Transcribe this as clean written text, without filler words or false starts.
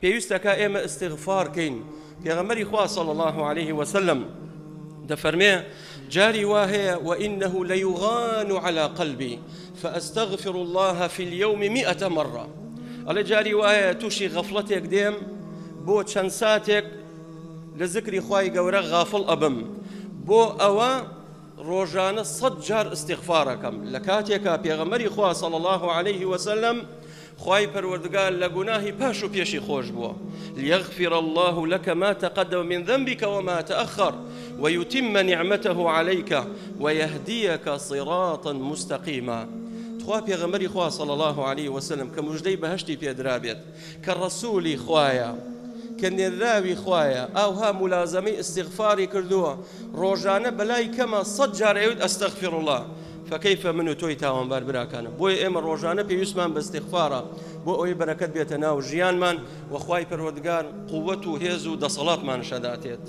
پێویستەکا ئێمە ئیستیغفار کەین. پێغەمبەری خوا صلی اللە علیه وسلم دەفەرمێ جاری وا هەیە وإنه ليغان على قلبي فأستغفر الله في اليوم مئة مرة ئەڵێ جاری وا هەیە تووشی غەفڵەتێک دێم بۆ چەند ساتێک لە زکری خوای گەورە غافڵ ئەبم بۆ ئەوە ڕۆژانە سەد جار ئیستیغفار ئەکەم لە کاتێکا پێغەمبەری خوا صلی اللە علیه وسلم خوای پەروەردگار لە گوناهی پاش و پێشی خۆش بووە لیغفر اللە لک ما تقدم من ذنبک وما تأخر ويتم نعمته عليك ويهديك صراطا مستقيما تخوا پێغەمبەری خوا صلی اللە علیه وسلم کە مژدەی بەهەشتی پێدرابێت کە ڕەسوولی خوایە، کە نێرراوی خوایە، ئاوها مولازەمەی ئیستیغفاری کردووە، ڕۆژانە بەلای کەمە سەت جار ئەیوت استغفر اللە، فکیف من و تۆی تاوانبار براکانم، بۆیە ئێمە ڕۆژانە پێویستمان بە ئیستیغفارە بۆ ئەوەی بەرەکەت بێتە ناو ژیانمان و خوای پەروەردگار قووەت و هێز و دەسەڵاتمانش ئەداتێت.